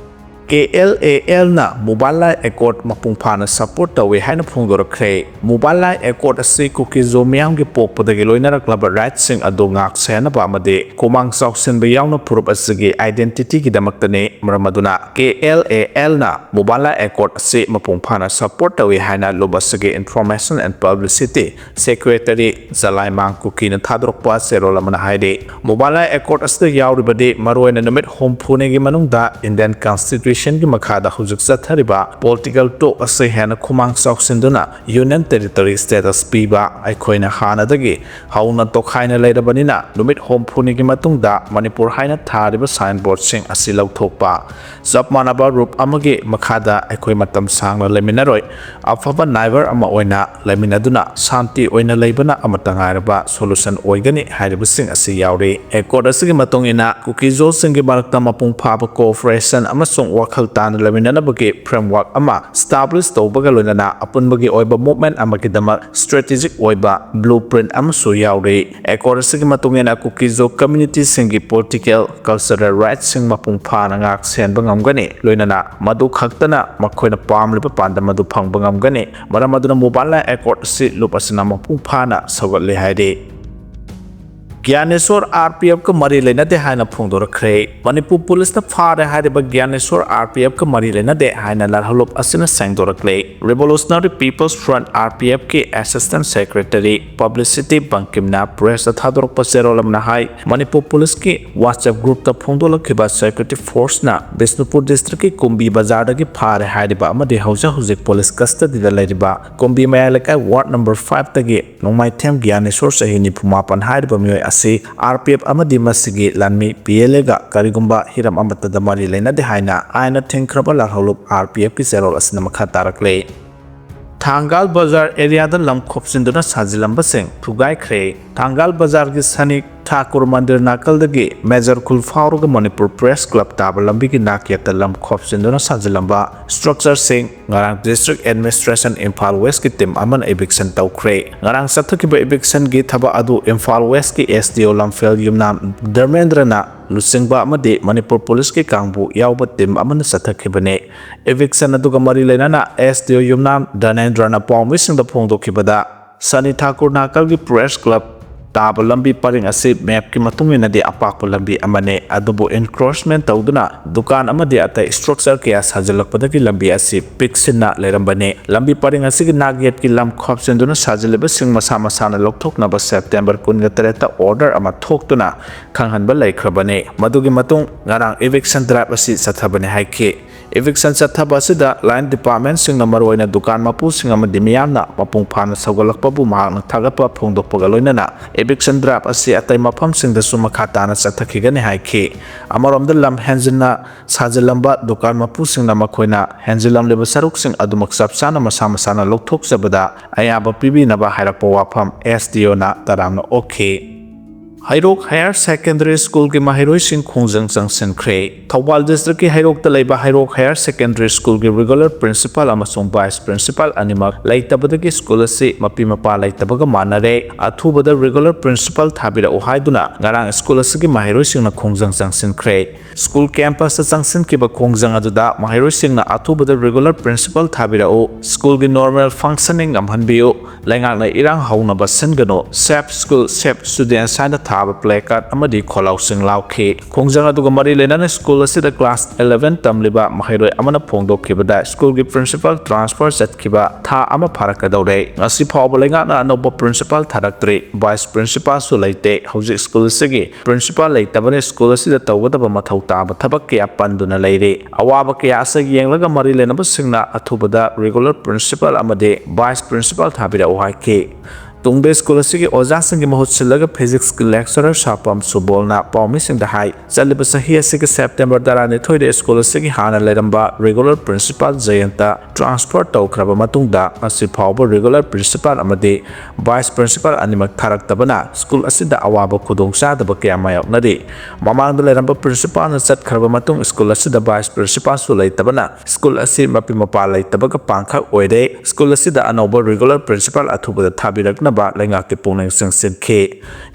ꯀꯦ ꯑꯦꯜ ꯑꯦ ꯑꯦꯜꯅ ꯃꯨꯕꯥꯂꯥꯏ ꯑꯦꯀꯣꯔꯗ ꯃꯄꯨꯡ ꯐꯥꯅ ꯁꯄꯣꯔꯠ ꯇꯧꯏ ꯍꯥꯏꯅ ꯐꯣꯡꯗꯣꯔꯛꯈ꯭ꯔꯦ꯫ ꯃꯨꯕꯥꯂꯥꯏ ꯑꯦꯀꯣꯔꯗ ꯑꯁꯤ ꯀꯨꯀꯤꯖꯣ ꯃꯤꯌꯥꯝꯒꯤ ꯄꯣꯛꯄꯗꯒꯤ ꯂꯣꯏꯅꯔꯛꯂꯕ ꯔꯥꯏꯠꯁꯤꯡ ꯑꯗꯨ ꯉꯥꯛ ꯁꯦꯟꯅꯕ ꯑꯃꯗꯤ ꯈꯨꯃꯥꯡ ꯆꯥꯎꯁꯤꯟꯕ ꯌꯥꯎꯅ ꯐꯨꯔꯨꯞ ꯑꯁꯤꯒꯤ ꯑꯥꯏꯗꯦꯟꯇꯤꯇꯤꯒꯤꯗꯃꯛꯇꯅꯤ꯫ ꯃꯔꯝ ꯑꯗꯨꯅ ꯀꯦ ꯑꯦꯜ ꯑꯦ ꯑꯦꯜꯅ ꯃꯨꯕꯥꯂꯥꯏ ꯑꯦꯀꯣꯔꯗ ꯑꯁꯤ ꯃꯄꯨꯡ ꯐꯥꯅ ꯁꯄꯣꯔꯠ ꯇꯧꯏ ꯍꯥꯏꯅ ꯂꯨꯞ ꯑꯁꯤꯒꯤ Information and Publicity Secretary ꯖꯂꯥꯏꯃꯥꯡ ꯀꯨꯀꯤꯅ ꯊꯥꯗꯣꯔꯛꯄ ꯆꯦꯔꯣꯜ ꯑꯃꯅ ꯍꯥꯏꯔꯤ꯫ ꯃꯨꯕꯥꯂꯥꯏ ꯑꯦꯀꯣꯔꯗ ꯑꯁꯤꯗ ꯌꯥꯎꯔꯤꯕꯗꯤ ꯃꯔꯨꯑꯣꯏꯅ ꯅꯨꯃꯤꯠ ꯍꯨꯝꯐꯨꯅꯤꯒꯤ ꯃꯅꯨꯡꯗ Indian Constitution ꯒꯤ ꯃꯈꯥꯗ ꯍꯧꯖꯤꯛ ꯆꯠꯊꯔꯤꯕ political talk ꯑꯁꯤ ꯍꯦꯟꯅ ꯈꯨꯃꯥꯡ ꯆꯥꯎꯁꯤꯟꯗꯨꯅ Union Territory status ꯄꯤꯕ, ꯑꯩꯈꯣꯏꯅ ꯍꯥꯟꯅꯗꯒꯤ ꯍꯧꯅ ꯇꯣꯈꯥꯏꯅ ꯂꯩꯔꯕꯅꯤꯅ ꯅꯨꯃꯤꯠ ꯍꯨꯝꯐꯨꯅꯤꯒꯤ ꯃꯇꯨꯡꯗ ꯃꯅꯤꯄꯨꯔ ꯍꯥꯏꯅ ꯊꯥꯔꯤꯕ signboard ꯁꯤꯡ ꯑꯁꯤ ꯂꯧꯊꯣꯛꯄ, ꯆꯞ ꯃꯥꯟꯅꯕ roof ꯑꯃꯒꯤ ꯃꯈꯥꯗ ꯑꯩꯈꯣꯏ ꯃꯇꯝ ꯁꯥꯡꯅ ꯂꯩꯃꯤꯟꯅꯔꯣꯏ, ꯑꯐꯕ neighbor ꯑꯃ ꯑꯣꯏꯅ ꯂꯩꯃꯤꯟꯅꯗꯨꯅ ꯁꯥꯟꯇꯤ ꯑꯣꯏꯅ ꯂꯩꯕꯅ ꯑꯃꯠꯇ ꯉꯥꯏꯔꯕ solution ꯑꯣꯏꯒꯅꯤ ꯍꯥꯏꯔꯤꯕꯁꯤꯡ ꯑꯁꯤ ꯌꯥꯎꯔꯤ꯫ Accord ꯑꯁꯤꯒꯤ ꯃꯇꯨꯡ ꯏꯟꯅ ꯀꯨꯀꯤꯖꯣꯁꯤꯡꯒꯤ ꯃꯔꯛꯇ ꯃꯄꯨꯡ ꯐꯥꯕ cooperation ꯑꯃꯁꯨꯡ ꯋꯥꯈꯜ ꯇꯥꯅ ꯂꯩꯃꯤꯟꯅꯅꯕꯒꯤ framework ꯑꯃ establish ꯇꯧꯕꯒ ꯂꯣꯏꯅꯅ ꯑꯄꯨꯟꯕꯒꯤ ꯑꯣꯏꯕ movement ꯑꯃꯒꯤꯗꯃꯛ strategic ꯑꯣꯏꯕ blueprint ꯑꯃꯁꯨ ꯌꯥꯎꯔꯤ꯫ Accord ꯑꯁꯤꯒꯤ ꯃꯇꯨꯡ ꯏꯟꯅ ꯀꯨꯀꯤꯖꯣ community ꯁꯤꯡꯒꯤ political, cultural rights ꯁꯤꯡ ꯃꯄꯨꯡ ꯐꯥꯅ ꯉꯥꯛ ꯁꯦꯟꯕ ꯉꯝꯒꯅꯤ, ꯂꯣꯏꯅꯅ ꯃꯗꯨ ꯈꯛꯇꯅ ꯃꯈꯣꯏꯅ ꯄꯥꯝꯂꯤꯕ ꯄꯥꯟꯗꯝ ꯑꯗꯨ ꯐꯪꯕ ꯉꯝꯒꯅꯤ꯫ ꯃꯔꯝ ꯑꯗꯨꯅ Mobile Accord ꯑꯁꯤ ꯂꯨꯞ ꯑꯁꯤꯅ ꯃꯄꯨꯡ ꯐꯥꯅ ꯁꯧꯒꯠꯂꯦ ꯍꯥꯏꯔꯤ꯫ ꯒ꯭ꯌꯥꯅꯦꯁꯣꯔ R P F ꯀ ꯃꯔꯤ ꯂꯩꯅꯗꯦ ꯍꯥꯏꯅ ꯐꯣꯡꯗꯣꯔꯛꯈ꯭ꯔꯦ꯫ ꯃꯅꯤꯄꯨꯔ ꯄꯨꯂꯤꯁꯅ ꯐꯥꯔꯦ ꯍꯥꯏꯔꯤꯕ ꯒ꯭ꯌꯥꯅꯦꯁꯣꯔ R P F ꯀ ꯃꯔꯤ ꯂꯩꯅꯗꯦ ꯍꯥꯏꯅ ꯂꯥꯜꯍꯧꯂꯨꯞ ꯑꯁꯤꯅ ꯁꯦꯡꯗꯣꯔꯛꯂꯦ꯫ Revolutionary People's Front, R P F ꯀꯤ Assistant Secretary Publicity ꯕꯪꯀꯤꯝꯅ press ꯇ ꯊꯥꯗꯣꯔꯛꯄ ꯆꯦꯔꯣꯜ ꯑꯃꯅ ꯍꯥꯏ, ꯃꯅꯤꯄꯨꯔ ꯄꯨꯂꯤꯁꯀꯤ WhatsApp group ꯇ ꯐꯣꯡꯗꯣꯛꯂꯛꯈꯤꯕ security force ꯅ ꯕꯤꯁꯅꯨꯄꯨꯔ district ꯀꯤ ꯀꯨꯝꯕꯤ ꯕꯖꯥꯔꯗꯒꯤ ꯐꯥꯔꯦ ꯍꯥꯏꯔꯤꯕ ꯑꯃꯗꯤ ꯍꯧꯖꯤꯛ ꯍꯧꯖꯤꯛ police custody ꯗ ꯂꯩꯔꯤꯕ ꯀꯨꯝꯕꯤ ꯃꯌꯥꯏ ꯂꯩꯀꯥꯏ ward number five ꯇꯒꯤ ꯅꯣꯡꯃꯥꯏꯊꯦꯝ ꯒ꯭ꯌꯥꯅꯦꯁꯣꯔ ꯆꯍꯤ ꯅꯤꯐꯨ ꯃꯥꯄꯟ ꯍꯥꯏꯔꯤꯕ ꯃꯤꯑꯣꯏ ꯑꯁꯤ R P F ꯑꯃꯗꯤ ꯃꯁꯤꯒꯤ ꯂꯥꯟꯃꯤ P L A ꯒ ꯀꯔꯤꯒꯨꯝꯕ ꯍꯤꯔꯝ ꯑꯃꯠꯇꯗ ꯃꯔꯤ ꯂꯩꯅꯗꯦ ꯍꯥꯏꯅ ꯑꯥꯏꯟꯅ ꯊꯤꯡꯈ꯭ꯔꯕ ꯂꯥꯜꯍꯧꯂꯨꯞ R P F ꯀꯤ ꯆꯦꯔꯣꯜ ꯑꯁꯤꯅ ꯃꯈꯥ ꯇꯥꯔꯛꯂꯤ꯫ ꯊꯥꯡꯒꯥꯜ ꯕꯖꯥꯔ area ꯗ ꯂꯝ ꯈꯣꯞꯆꯤꯟꯗꯨꯅ ꯁꯥꯖꯤꯜꯂꯝꯕꯁꯤꯡ ꯊꯨꯒꯥꯏꯈ꯭ꯔꯦ꯫ ꯊꯥꯡꯒꯥꯜ ꯕꯖꯥꯔꯒꯤ ꯁꯅꯤ ꯊꯥꯀꯨꯔ ꯃꯟꯗꯤꯔ ꯅꯥꯀꯜꯗꯒꯤ ꯃꯦꯖꯔ ꯈꯨꯜ ꯐꯥꯎꯔꯒ ꯃꯅꯤꯄꯨꯔ Press Club ꯇꯥꯕ ꯂꯝꯕꯤꯒꯤ ꯅꯥꯛ ꯌꯦꯠꯇ ꯂꯝ ꯈꯣꯞꯆꯤꯟꯗꯨꯅ ꯁꯥꯖꯤꯜꯂꯝꯕ structure ꯁꯤꯡ ꯉꯔꯥꯡ District Administration ꯏꯝꯐꯥꯜ West ꯀꯤ team ꯑꯃꯅ eviction ꯇꯧꯈ꯭ꯔꯦ꯫ ꯉꯔꯥꯡ ꯆꯠꯊꯈꯤꯕ eviction ꯒꯤ ꯊꯕꯛ ꯑꯗꯨ ꯏꯝꯐꯥꯜ West ꯀꯤ S D O ꯂꯝꯐꯦꯜ ꯌꯨꯝꯅꯥꯝ ꯙꯔꯃꯦꯟꯗ꯭ꯔꯅ ꯂꯨꯆꯤꯡꯕ ꯑꯃꯗꯤ ꯃꯅꯤꯄꯨꯔ ꯄꯨꯂꯤꯁꯀꯤ ꯀꯥꯡꯕꯨ ꯌꯥꯎꯕ team ꯑꯃꯅ ꯆꯠꯊꯈꯤꯕꯅꯤ꯫ Eviction ꯑꯗꯨꯒ ꯃꯔꯤ ꯂꯩꯅꯅ S D O ꯌꯨꯝꯅꯥꯝ ꯙꯔꯃꯦꯟꯗ꯭ꯔꯅ ꯄꯥꯎꯃꯤꯁꯤꯡꯗ ꯐꯣꯡꯗꯣꯛꯈꯤꯕꯗ, ꯁꯅꯤ ꯊꯥꯀꯨꯔ ꯅꯥꯀꯜꯒꯤ Press Club ꯇꯥꯕ ꯂꯝꯕꯤ ꯄꯔꯤꯡ ꯑꯁꯤ ꯃꯦꯞꯀꯤ ꯃꯇꯨꯡ ꯏꯟꯅꯗꯤ ꯑꯄꯥꯛꯄ ꯂꯝꯕꯤ ꯑꯃꯅꯤ, ꯑꯗꯨꯕꯨ encroachment ꯇꯧꯗꯨꯅ ꯗꯨꯀꯥꯟ ꯑꯃꯗꯤ ꯑꯇꯩ structure ꯀꯌꯥ ꯁꯥꯖꯤꯜꯂꯛꯄꯗꯒꯤ ꯂꯝꯕꯤ ꯑꯁꯤ ꯄꯤꯛꯁꯤꯟꯅ ꯂꯩꯔꯝꯕꯅꯤ꯫ ꯂꯝꯕꯤ ꯄꯔꯤꯡ ꯑꯁꯤꯒꯤ ꯅꯥꯛꯌꯦꯠꯀꯤ ꯂꯝ ꯈꯣꯞꯆꯤꯟꯗꯨꯅ ꯁꯥꯖꯤꯜꯂꯤꯕꯁꯤꯡ ꯃꯁꯥ ꯃꯁꯥꯅ ꯂꯧꯊꯣꯛꯅꯕ September ꯀꯨꯟꯒ ꯇꯔꯦꯠꯇ order ꯑꯃ ꯊꯣꯛꯇꯨꯅ ꯈꯪꯍꯟꯕ ꯂꯩꯈ꯭ꯔꯕꯅꯤ꯫ ꯃꯗꯨꯒꯤ ꯃꯇꯨꯡ ꯉꯔꯥꯡ eviction drive ꯑꯁꯤ ꯆꯠꯊꯕꯅꯤ ꯍꯥꯏꯈꯤ꯫ Eviction ꯆꯠꯊꯕ ꯑꯁꯤꯗ line departmentꯁꯤꯡꯅ ꯃꯔꯨꯑꯣꯏꯅ ꯗꯨꯀꯥꯟ ꯃꯄꯨꯁꯤꯡ ꯑꯃꯗꯤ ꯃꯤꯌꯥꯝꯅ ꯃꯄꯨꯡ ꯐꯥꯅ ꯁꯧꯒꯠꯂꯛꯄꯕꯨ ꯃꯍꯥꯛꯅ ꯊꯥꯒꯠꯄ ꯐꯣꯡꯗꯣꯛꯄꯒ ꯂꯣꯏꯅꯅ eviction drive ꯑꯁꯤ ꯑꯇꯩ ꯃꯐꯝꯁꯤꯡꯗꯁꯨ ꯃꯈꯥ ꯇꯥꯅ ꯆꯠꯊꯈꯤꯒꯅꯤ ꯍꯥꯏꯈꯤ꯫ ꯑꯃꯔꯣꯝꯗ ꯂꯝ ꯍꯦꯟꯖꯤꯟꯅ ꯁꯥꯖꯤꯜꯂꯝꯕ ꯗꯨꯀꯥꯟ ꯃꯄꯨꯁꯤꯡꯅ ꯃꯈꯣꯏꯅ ꯍꯦꯟꯖꯤꯜꯂꯝꯂꯤꯕ ꯁꯔꯨꯛꯁꯤꯡ ꯑꯗꯨꯃꯛ ꯆꯞ ꯆꯥꯅ ꯃꯁꯥ ꯃꯁꯥꯅ ꯂꯧꯊꯣꯛꯆꯕꯗ ꯑꯌꯥꯕ ꯄꯤꯕꯤꯅꯕ ꯍꯥꯏꯔꯛꯄ ꯋꯥꯐꯝ SDOꯅ ꯇꯔꯥꯝꯅ ꯑꯣꯛꯈꯤ꯫ ꯍꯩꯔꯣꯛ Higher Secondary Schoolꯒꯤ ꯃꯍꯩꯔꯣꯏꯁꯤꯡ ꯈꯣꯡꯖꯪ ꯆꯪꯁꯤꯟꯈ꯭ꯔꯦ꯫ ꯊꯧꯕꯥꯜ districtꯀꯤ ꯍꯩꯔꯣꯛꯇ ꯂꯩꯕ ꯍꯩꯔꯣꯛ Higher Secondary Schoolꯒꯤ regular principal ꯑꯃꯁꯨꯡ vice principal ꯑꯅꯤꯃꯛ ꯂꯩꯇꯕꯗꯒꯤ school ꯑꯁꯤ ꯃꯄꯤ ꯃꯄꯥ ꯂꯩꯇꯕꯒ ꯃꯥꯟꯅꯔꯦ꯫ ꯑꯊꯨꯕꯗ regular principal ꯊꯥꯕꯤꯔꯛꯎ ꯍꯥꯏꯗꯨꯅ ꯉꯔꯥꯡ school ꯑꯁꯤꯒꯤ ꯃꯍꯩꯔꯣꯏꯁꯤꯡꯅ ꯈꯣꯡꯖꯪ ꯆꯪꯁꯤꯟꯈ꯭ꯔꯦ꯫ School campusꯇ ꯆꯪꯁꯤꯟꯈꯤꯕ ꯈꯣꯡꯖꯪ ꯑꯗꯨꯗ ꯃꯍꯩꯔꯣꯏꯁꯤꯡꯅ ꯑꯊꯨꯕꯗ regular principal ꯊꯥꯕꯤꯔꯛꯎ, schoolꯒꯤ normal functioning ꯉꯝꯍꯟꯕꯤꯌꯨ, ꯂꯩꯉꯥꯛꯅ ꯏꯔꯥꯡ ꯍꯧꯅꯕ ꯁꯤꯟꯒꯅꯨ, Safe School, Safe Students ꯍꯥꯏꯅ ꯊꯥꯕ placard ꯑꯃꯗꯤ ꯈꯣꯜꯂꯥꯎꯁꯤꯡ ꯂꯥꯎꯈꯤ꯫ ꯈꯣꯡꯖꯪ ꯑꯗꯨꯒ ꯃꯔꯤ ꯂꯩꯅꯅ school ꯑꯁꯤꯗ class eleven ꯇꯝꯂꯤꯕ ꯃꯍꯩꯔꯣꯏ ꯑꯃꯅ ꯐꯣꯡꯗꯣꯛꯈꯤꯕꯗ, schoolꯒꯤ principal transfer ꯆꯠꯈꯤꯕ ꯊꯥ ꯑꯃ ꯐꯥꯔꯛꯀꯗꯧꯔꯦ꯫ ꯉꯁꯤ ꯐꯥꯎꯕ ꯂꯩꯉꯥꯛꯅ ꯑꯅꯧꯕ principal ꯊꯥꯔꯛꯇ꯭ꯔꯤ꯫ Vice principalꯁꯨ ꯂꯩꯇꯦ꯫ ꯍꯧꯖꯤꯛ school ꯑꯁꯤꯒꯤ principal ꯂꯩꯇꯕꯅ school ꯑꯁꯤꯗ ꯇꯧꯒꯗꯕ ꯃꯊꯧ ꯇꯥꯕ ꯊꯕꯛ ꯀꯌꯥ ꯄꯟꯗꯨꯅ ꯂꯩꯔꯤ꯫ ꯑꯋꯥꯕ ꯀꯌꯥ ꯑꯁꯤ ꯌꯦꯡꯂꯒ ꯃꯔꯤ ꯂꯩꯅꯕꯁꯤꯡꯅ ꯑꯊꯨꯕꯗ regular principal ꯑꯃꯗꯤ vice principal ꯊꯥꯕꯤꯔꯛꯎ ꯍꯥꯏꯈꯤ꯫ ꯇꯨꯡꯗ school ꯑꯁꯤꯒꯤ ꯑꯣꯖꯥꯁꯤꯡꯒꯤ ꯃꯍꯨꯠ ꯁꯤꯜꯂꯒ physicsꯀꯤ lecturer ꯁꯥꯄꯝ ꯁꯨꯕꯣꯜꯅ ꯄꯥꯎꯃꯤꯁꯤꯡꯗ ꯍꯥꯏ, ꯆꯠꯂꯤꯕ ꯆꯍꯤ ꯑꯁꯤꯒꯤ September ꯇꯔꯥꯅꯤꯊꯣꯏꯗ school ꯑꯁꯤꯒꯤ ꯍꯥꯟꯅ ꯂꯩꯔꯝꯕ regular principal ꯖꯌꯟꯇ transfer ꯇꯧꯈ꯭ꯔꯕ ꯃꯇꯨꯡꯗ ꯉꯁꯤ ꯐꯥꯎꯕ regular principal ꯑꯃꯗꯤ vice principal ꯑꯅꯤꯃꯛ ꯊꯥꯔꯛꯇꯕꯅ school ꯑꯁꯤꯗ ꯑꯋꯥꯕ ꯈꯨꯗꯣꯡꯆꯥꯗꯕ ꯀꯌꯥ ꯃꯥꯌꯣꯛꯅꯔꯤ꯫ ꯃꯃꯥꯡꯗ ꯂꯩꯔꯝꯕ principalꯅ ꯆꯠꯈ꯭ꯔꯕ ꯃꯇꯨꯡ school ꯑꯁꯤꯗ vice principalꯁꯨ ꯂꯩꯇꯕꯅ school ꯑꯁꯤ ꯃꯄꯤ ꯃꯄꯥ ꯂꯩꯇꯕꯒ ꯄꯥꯡꯈꯛ ꯑꯣꯏꯔꯦ꯫ School ꯑꯁꯤꯗ ꯑꯅꯧꯕ regular principal ꯑꯊꯨꯕꯗ ꯊꯥꯕꯤꯔꯛꯅꯕ ꯂꯩꯉꯥꯛꯀꯤ ꯄꯨꯛꯅꯤꯡ ꯆꯤꯡꯁꯤꯟꯈꯤ꯫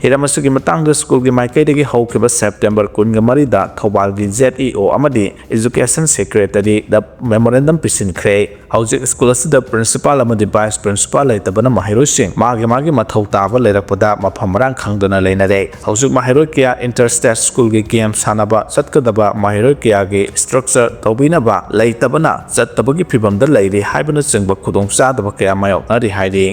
ꯍꯤꯔꯝ ꯑꯁꯤꯒꯤ ꯃꯇꯥꯡꯗ ꯁ꯭ꯀꯨꯜꯒꯤ ꯃꯥꯏꯀꯩꯗꯒꯤ ꯍꯧꯈꯤꯕ ꯁꯦꯞꯇꯦꯝꯕꯔ ꯀꯨꯟꯒ ꯃꯔꯤꯗ ꯊꯧꯕꯥꯜꯒꯤ Z E O ꯑꯃꯗꯤ Education Secretaryꯗ memorandum ꯄꯤꯁꯤꯟꯈ꯭ꯔꯦ꯫ ꯍꯧꯖꯤꯛ ꯁ꯭ꯀꯨꯜ ꯑꯁꯤꯗ principal ꯑꯃꯗꯤ vice principal ꯂꯩꯇꯕꯅ ꯃꯍꯩꯔꯣꯏꯁꯤꯡ ꯃꯥꯒꯤ ꯃꯥꯒꯤ ꯃꯊꯧ ꯇꯥꯕ ꯂꯩꯔꯛꯄꯗ ꯃꯐꯝ ꯃꯔꯥꯡ ꯈꯪꯗꯅ ꯂꯩꯅꯔꯦ꯫ ꯍꯧꯖꯤꯛ ꯃꯍꯩꯔꯣꯏ ꯀꯌꯥ inter-state ꯁ꯭ꯀꯨꯜꯒꯤ game ꯁꯥꯟꯅꯕ ꯆꯠꯀꯗꯕ ꯃꯍꯩꯔꯣꯏ ꯀꯌꯥꯒꯤ structure ꯇꯧꯕꯤꯅꯕ ꯂꯩꯇꯕꯅ ꯆꯠꯇꯕꯒꯤ ꯐꯤꯚꯝꯗ ꯂꯩꯔꯤ ꯍꯥꯏꯕꯅꯆꯤꯡꯕ ꯈꯨꯗꯣꯡꯆꯥꯗꯕ ꯀꯌꯥ ꯃꯥꯌꯣꯛꯅꯔꯤ ꯍꯥꯏꯔꯤ꯫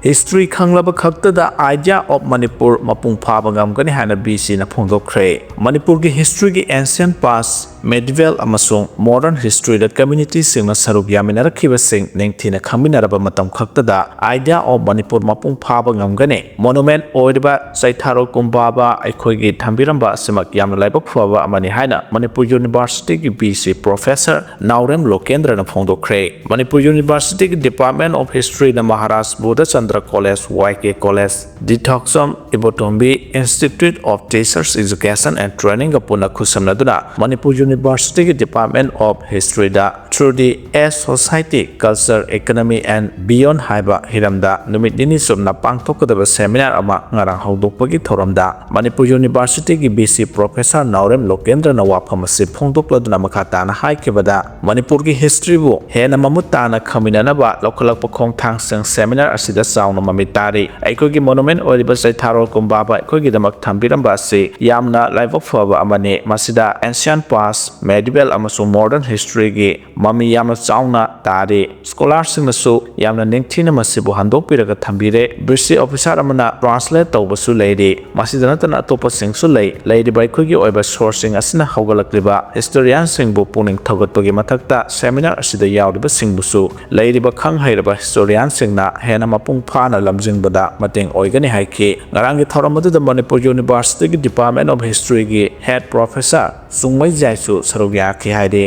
History ꯈꯪꯂꯕ ꯈꯛꯇꯗ Idea of Manipur ꯃꯄꯨꯡ ꯐꯥꯕ ꯉꯝꯒꯅꯤ ꯍꯥꯏꯅ B C ꯅ ꯐꯣꯡꯗꯣꯛꯈ꯭ꯔꯦ꯫ ꯃꯅꯤꯄꯨꯔꯒꯤ historyꯒꯤ ancient past, medieval ꯑꯃꯁꯨꯡ modern historyꯗ communityꯁꯤꯡꯅ ꯁꯔꯨꯛ ꯌꯥꯃꯤꯟꯅꯔꯛꯈꯤꯕꯁꯤꯡ ꯅꯤꯡꯊꯤꯅ ꯈꯪꯃꯤꯟꯅꯔꯕ ꯃꯇꯝ ꯈꯛꯇꯗ Idea of Manipur ꯃꯄꯨꯡ ꯐꯥꯕ ꯉꯝꯒꯅꯤ꯫ Monument ꯑꯣꯏꯔꯤꯕ ꯆꯩꯊꯥꯔꯣꯜ ꯀꯨꯝꯕꯥꯕ ꯑꯩꯈꯣꯏꯒꯤ ꯊꯝꯕꯤꯔꯝꯕ ꯑꯁꯤꯃꯛ ꯌꯥꯝꯅ ꯂꯥꯏꯕꯛ ꯐꯕ ꯑꯃꯅꯤ ꯍꯥꯏꯅ Manipur Universityꯒꯤ B C Professor Naorem ꯂꯣꯀꯦꯟꯗ꯭ꯔꯅ ꯐꯣꯡꯗꯣꯛꯈ꯭ꯔꯦ꯫ Manipur Universityꯒꯤ Department of Historyꯅ Maharaj Budhachandra College, Y K College, ꯗꯤꯊꯣꯛꯆꯝ Ibotombi Institute of Teachers Education and Trainingꯒ ꯄꯨꯟꯅ ꯈꯨꯠꯁꯝꯅꯗꯨꯅ Manipur Universityꯒꯤ Department of Historyꯗ Through the Age, Society, Culture, Economy and Beyond ꯍꯥꯏꯕ ꯍꯤꯔꯝꯗ ꯅꯨꯃꯤꯠ ꯅꯤꯅꯤ ꯆꯨꯞꯅ ꯄꯥꯡꯊꯣꯛꯀꯗꯕ seminar ꯑꯃ ꯉꯔꯥꯡ ꯍꯧꯗꯣꯛꯄꯒꯤ ꯊꯧꯔꯝꯗ ꯃꯅꯤꯄꯨꯔ Universityꯒꯤ B C Professor ꯅꯥꯎꯔꯦꯝ ꯂꯣꯀꯦꯟꯗ꯭ꯔꯅ ꯋꯥꯐꯝ ꯑꯁꯤ ꯐꯣꯡꯗꯣꯛꯂꯗꯨꯅ ꯃꯈꯥ ꯇꯥꯅ ꯍꯥꯏꯈꯤꯕꯗ, ꯃꯅꯤꯄꯨꯔꯒꯤ historyꯕꯨ ꯍꯦꯟꯅ ꯃꯃꯨꯠ ꯇꯥꯅ ꯈꯪꯃꯤꯟꯅꯅꯕ ꯂꯧꯈꯠꯂꯛꯄ ꯈꯣꯡꯊꯥꯡꯁꯤꯡ seminar ꯑꯁꯤꯗ ꯆꯥꯎꯅ ꯃꯃꯤ ꯇꯥꯔꯤ꯫ ꯑꯩꯈꯣꯏꯒꯤ monument ꯑꯣꯏꯔꯤꯕ ꯆꯩꯊꯥꯔꯣꯜ ꯀꯨꯝꯕꯥꯕ ꯑꯩꯈꯣꯏꯒꯤꯗꯃꯛ ꯊꯝꯕꯤꯔꯝꯕ ꯑꯁꯤ ꯌꯥꯝꯅ ꯂꯥꯏꯕꯛ ꯐꯕ ꯑꯃꯅꯤ꯫ ꯃꯁꯤꯗ ancient past, medieval ꯑꯃꯁꯨꯡ modern historyꯒꯤ ꯃꯃꯤ ꯌꯥꯝꯅ ꯆꯥꯎꯅ ꯇꯥꯔꯤ꯫ Scholarꯁꯤꯡꯅꯁꯨ ꯌꯥꯝꯅ ꯅꯤꯡꯊꯤꯅ ꯃꯁꯤꯕꯨ ꯍꯟꯗꯣꯛꯄꯤꯔꯒ ꯊꯝꯕꯤꯔꯦ꯫ B C officer ꯑꯃꯅ translate ꯇꯧꯕꯁꯨ ꯂꯩꯔꯤ꯫ ꯃꯁꯤꯗ ꯅꯠꯇꯅ ꯑꯇꯣꯞꯄꯁꯤꯡꯁꯨ ꯂꯩ꯫ ꯂꯩꯔꯤꯕ ꯑꯩꯈꯣꯏꯒꯤ ꯑꯣꯏꯕ sourceꯁꯤꯡ ꯑꯁꯤꯅ ꯍꯧꯒꯠꯂꯛꯂꯤꯕ historianꯁꯤꯡꯕꯨ ꯄꯨꯛꯅꯤꯡ ꯊꯧꯒꯠꯄꯒꯤ ꯃꯊꯛꯇ seminar ꯑꯁꯤꯗ ꯌꯥꯎꯔꯤꯕꯁꯤꯡꯕꯨꯁꯨ ꯂꯩꯔꯤꯕ ꯈꯪ ꯍꯩꯔꯕ historianꯁꯤꯡꯅ ꯍꯦꯟꯅ ꯃꯄꯨꯡ ꯐꯥꯅ ꯂꯝꯖꯤꯡꯕꯗ ꯃꯇꯦꯡ ꯑꯣꯏꯒꯅꯤ ꯍꯥꯏꯈꯤ꯫ ꯉꯔꯥꯡꯒꯤ ꯊꯧꯔꯝ ꯑꯗꯨꯗ Manipur Universityꯒꯤ Department of Historyꯒꯤ Head Professor ꯆꯨꯡꯃꯩ ꯖꯥꯏꯁꯨ ꯁꯔꯨꯛ ꯌꯥꯈꯤ ꯍꯥꯏꯔꯤ꯫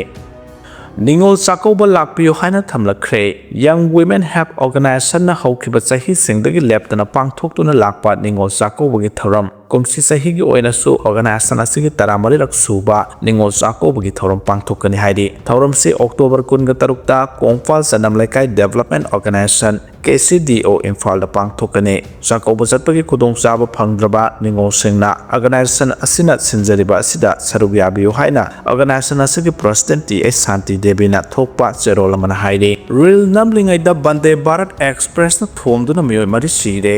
ꯅꯤꯉꯣꯜ ꯆꯥꯛꯀꯧꯕ ꯂꯥꯛꯄꯤꯌꯨ ꯍꯥꯏꯅ ꯊꯝꯂꯛꯈ꯭ꯔꯦ꯫ Young Women Help Organizationꯅ ꯍꯧꯈꯤꯕ ꯆꯍꯤꯁꯤꯡꯗꯒꯤ ꯂꯦꯞꯇꯅ ꯄꯥꯡꯊꯣꯛꯇꯨꯅ ꯂꯥꯛꯄ ꯅꯤꯉꯣꯜ ꯆꯥꯛꯀꯧꯕꯒꯤ ꯊꯧꯔꯝ ꯀꯨꯝꯁꯤ ꯆꯍꯤꯒꯤ ꯑꯣꯏꯅꯁꯨ organization ꯑꯁꯤꯒꯤ ꯇꯔꯥꯃꯔꯤꯔꯛ ꯁꯨꯕ ꯅꯤꯉꯣꯜ ꯆꯥꯛꯀꯧꯕꯒꯤ ꯊꯧꯔꯝ ꯄꯥꯡꯊꯣꯛꯀꯅꯤ ꯍꯥꯏꯔꯤ꯫ ꯊꯧꯔꯝꯁꯤ October ꯀꯨꯟꯒ ꯇꯔꯨꯛꯇ ꯀꯣꯡꯄꯥꯜ ꯆꯅꯝ ꯂꯩꯀꯥꯏ Development Organization, K C D O, ꯏꯝꯐꯥꯜꯗ ꯄꯥꯡꯊꯣꯛꯀꯅꯤ꯫ ꯆꯥꯛꯀꯧꯕ ꯆꯠꯄꯒꯤ ꯈꯨꯗꯣꯡꯆꯥꯕ ꯐꯪꯗ꯭ꯔꯕ ꯅꯤꯉꯣꯜꯁꯤꯡꯅ organization ꯑꯁꯤꯅ ꯁꯤꯟꯖꯔꯤꯕ ꯑꯁꯤꯗ ꯁꯔꯨꯛ ꯌꯥꯕꯤꯌꯨ ꯍꯥꯏꯅ organization ꯑꯁꯤꯒꯤ President T H ꯁꯥꯟꯇꯤ ꯗꯦꯕꯤꯅ ꯊꯣꯛꯄ ꯆꯦꯔꯣꯜ ꯑꯃꯅ ꯍꯥꯏꯔꯤ꯫ Rail ꯅꯝꯂꯤꯉꯩꯗ ꯕꯟꯗꯦ ꯚꯥꯔꯠ Expressꯅ ꯊꯣꯝꯗꯨꯅ ꯃꯤꯑꯣꯏ ꯃꯔꯤ ꯁꯤꯔꯦ꯫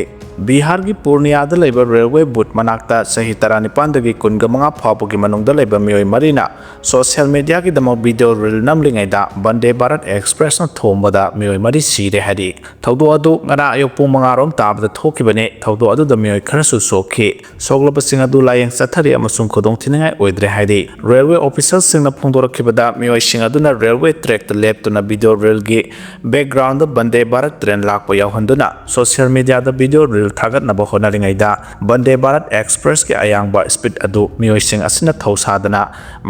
ꯕꯤꯍꯥꯔꯒꯤ ꯄꯨꯔꯅꯤꯌꯥꯗ ꯂꯩꯕ railway booth ꯃꯅꯥꯛꯇ ꯆꯍꯤ ꯇꯔꯥꯅꯤꯄꯥꯟꯗꯒꯤ ꯀꯨꯟꯒ ꯃꯉꯥ ꯐꯥꯎꯕꯒꯤ ꯃꯅꯨꯡꯗ ꯂꯩꯕ ꯃꯤꯑꯣꯏ ꯃꯔꯤꯅ social mediaꯒꯤꯗꯃꯛ video reel ꯅꯝꯂꯤꯉꯩꯗ ꯕꯟꯗꯦ ꯚꯥꯔꯠ Expressꯅ ꯊꯣꯝꯕꯗ ꯃꯤꯑꯣꯏ ꯃꯔꯤ ꯁꯤꯔꯦ ꯍꯥꯏꯔꯤ꯫ ꯊꯧꯗꯣꯛ ꯑꯗꯨ ꯉꯔꯥꯡ ꯑꯌꯨꯛ ꯄꯨꯡ ꯃꯉꯥ ꯔꯣꯝ ꯇꯥꯕꯗ ꯊꯣꯛꯈꯤꯕꯅꯤ꯫ ꯊꯧꯗꯣꯛ ꯑꯗꯨꯗ ꯃꯤꯑꯣꯏ ꯈꯔꯁꯨ ꯁꯣꯛꯈꯤ꯫ ꯁꯣꯛꯂꯕꯁꯤꯡ ꯑꯗꯨ ꯂꯥꯌꯦꯡ ꯆꯠꯊꯔꯤ ꯑꯃꯁꯨꯡ ꯈꯨꯗꯣꯡꯊꯤꯅꯤꯡꯉꯥꯏ ꯑꯣꯏꯗ꯭ꯔꯦ ꯍꯥꯏꯔꯤ꯫ Railway officialꯁꯤꯡꯅ ꯐꯣꯡꯗꯣꯔꯛꯈꯤꯕꯗ ꯃꯤꯑꯣꯏꯁꯤꯡ ꯑꯗꯨꯅ railway trackꯇ ꯂꯦꯞꯇꯨꯅ video reelꯒꯤ backgroundꯗ ꯕꯟꯗꯦ ꯚꯥꯔꯠ train ꯂꯥꯛꯄ ꯌꯥꯎꯍꯟꯗꯨꯅ social mediaꯗ video reel ꯊꯥꯒꯠꯅꯕ ꯍꯣꯠꯅꯔꯤꯉꯩꯗ ꯕꯟꯗꯦ Bharat Expressꯀꯤ ꯑꯌꯥꯡꯕ speed ꯑꯗꯨ ꯃꯤꯑꯣꯏꯁꯤꯡ ꯑꯁꯤꯅ ꯊꯧꯁꯥꯗꯅ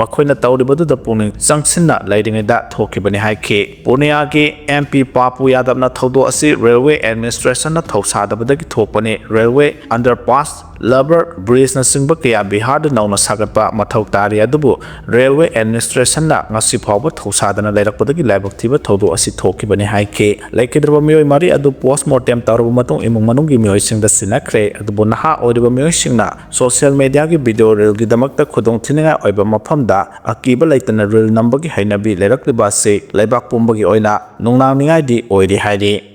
ꯃꯈꯣꯏꯅ ꯇꯧꯔꯤꯕꯗꯨꯗ ꯄꯨꯛꯅꯤꯡ ꯆꯪꯁꯤꯟꯅ ꯂꯩꯔꯤꯉꯩꯗ ꯊꯣꯛꯈꯤꯕꯅꯤ ꯍꯥꯏꯈꯤ꯫ ꯄꯨꯔꯅꯤꯌꯥꯒꯤ M P ꯄꯥꯄꯨ ꯌꯥꯗꯕꯅ ꯊꯧꯗꯣꯛ ꯑꯁꯤ railway administrationꯅ ꯊꯧꯁꯥꯗꯕꯗꯒꯤ ꯊꯣꯛꯄꯅꯤ꯫ Railway underpass, rubber bridgeꯅꯆꯤꯡꯕ ꯀꯌꯥ ꯕꯤꯍꯥꯔꯗ ꯅꯧꯅ ꯁꯥꯒꯠꯄ ꯃꯊꯧ ꯇꯥꯔꯤ, ꯑꯗꯨꯕꯨ railway administrationꯅ ꯉꯁꯤ ꯐꯥꯎꯕ ꯊꯧꯁꯥꯗꯅ ꯂꯩꯔꯛꯄꯗꯒꯤ ꯂꯥꯏꯕꯛ ꯊꯤꯕ ꯊꯧꯗꯣꯛ ꯑꯁꯤ ꯊꯣꯛꯈꯤꯕꯅꯤ ꯍꯥꯏꯈꯤ꯫ ꯂꯩꯈꯤꯗ꯭ꯔꯕ ꯃꯤꯑꯣꯏ ꯃꯔꯤ ꯑꯗꯨ post mortem ꯇꯧꯔꯕ ꯃꯇꯨꯡ ꯏꯃꯨꯡ ꯃꯅꯨꯡꯒꯤ ꯃꯤꯑꯣꯏꯁꯤꯡꯗ ꯁꯤꯟꯅꯈ꯭ꯔꯦ, ꯑꯗꯨꯕꯨ ꯅꯍꯥ ꯑꯣꯏꯔꯤꯕ ꯃꯤꯑꯣꯏꯁꯤꯡꯅ social mediaꯒꯤ video reelꯒꯤꯗꯃꯛꯇ ꯈꯨꯗꯣꯡꯊꯤꯅꯤꯡꯉꯥꯏ ꯑꯣꯏꯕ ꯃꯐꯝꯗ ꯑꯀꯤꯕ ꯂꯩꯇꯅ reel ꯅꯝꯕꯒꯤ ꯍꯩꯅꯕꯤ ꯂꯩꯔꯛꯂꯤꯕ ꯑꯁꯤ ꯂꯩꯕꯥꯛ ꯄꯨꯝꯕꯒꯤ ꯑꯣꯏꯅ ꯅꯨꯡꯅꯥꯡꯅꯤꯡꯉꯥꯏꯗꯤ ꯑꯣꯏꯔꯤ ꯍꯥꯏꯔꯤ꯫